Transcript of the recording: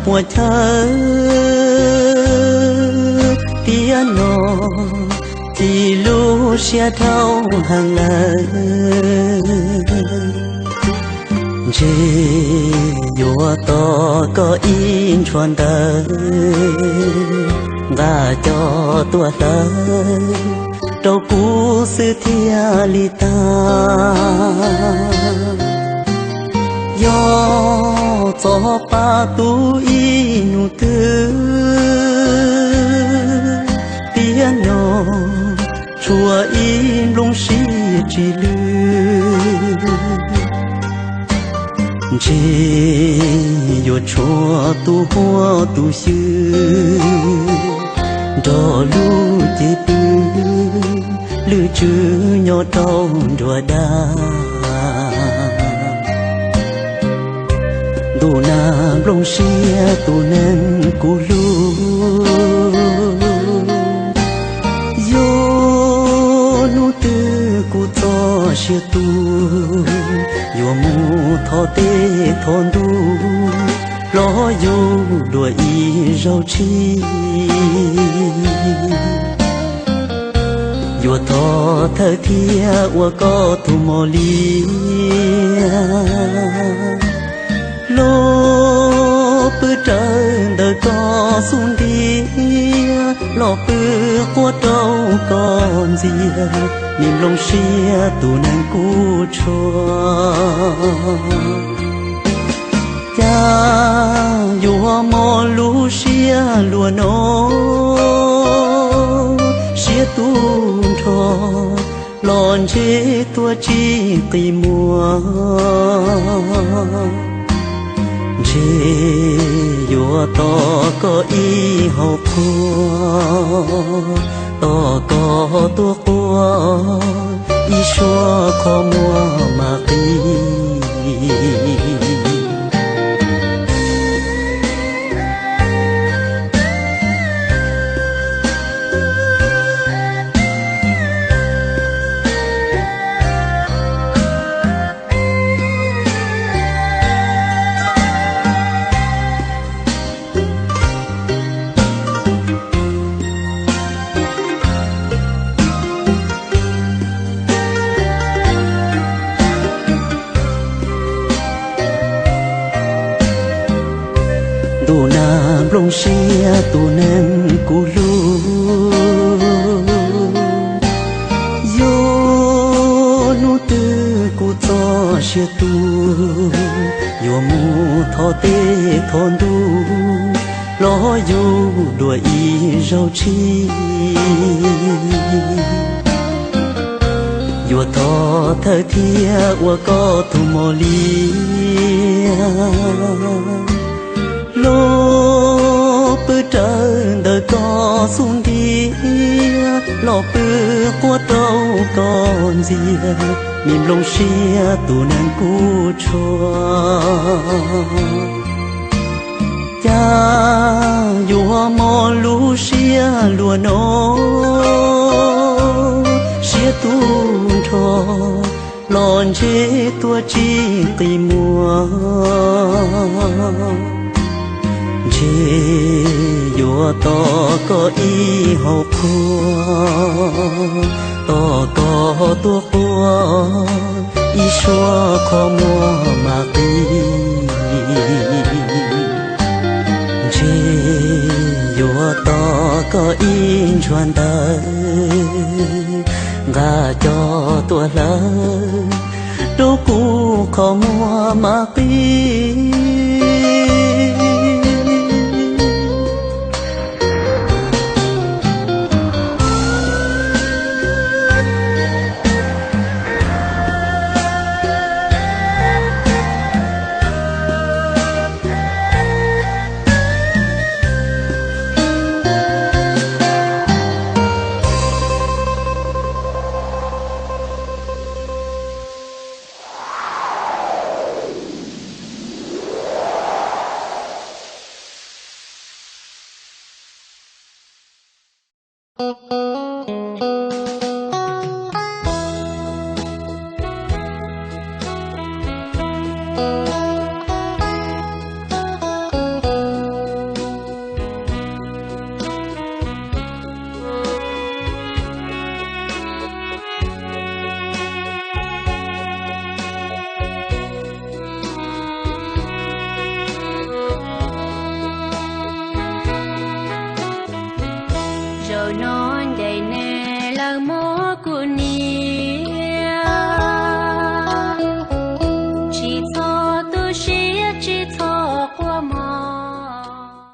puas chaw tiam no, txi lub siab dhau heev lawm. Ntshe yuav tos koj ib ntshua ntawd, nqa coj tuaj hlawv rau kuv xwb thiaj li tag. Yog txoj paj tub ib hnub twg tiam no, tshuav ib nplooj siab tsis lwj. Ntshe yuav tshuav tus huab tus xwm nrog lub cev pw lwj tswb nyob rau nruab dag. Ntuj na nplooj siab tus neeg kuv hlub, yog hnub twg kuv txoj sia tu, yuav mus thov tej thov ntuj los yug dua ib zaug tshis. Yuav thov thawj thiab ua koj tus mos liab, los pw rawv ntawm koj xub ntiag, los pw quaj rau koj ntxiag, me nplooj siab tus neeg kuv tshua. Cas yuav mob lub siab luaj no, siab tu nrho los ntshe tuaj tsis qi muag. Ntshe yuav tos koj ib hauv qhua, tos koj tuaj quaj ib suab qhov muag mas qis. Ntuj na nplooj siab tus neeg kuv hlub, yog hnub twg kuv txoj sia tu, yuav mus thov tej thov ntuj los yug dua ib zaug tshis. Yuav thov thawj thiab ua koj tus mos liab, los pw rawv ntawm koj xub ntiag, los pw quaj rau koj ntxiag, me nplooj siab tus neeg kuv tshua. Cas yuav mob lub siab luaj no, siab tu nrho los ntshe tuaj tsis qi muag. Ntshe yuav tos koj ib hauv qhua, tos koj tuaj quaj ib suab qhov muag mas qis. Ntshe yuav tos koj ib ntshua ntawd, nqa coj tuaj hlawv rau kuv qhov muag mas qis. Zaum no ncaim neb lawm muab kuv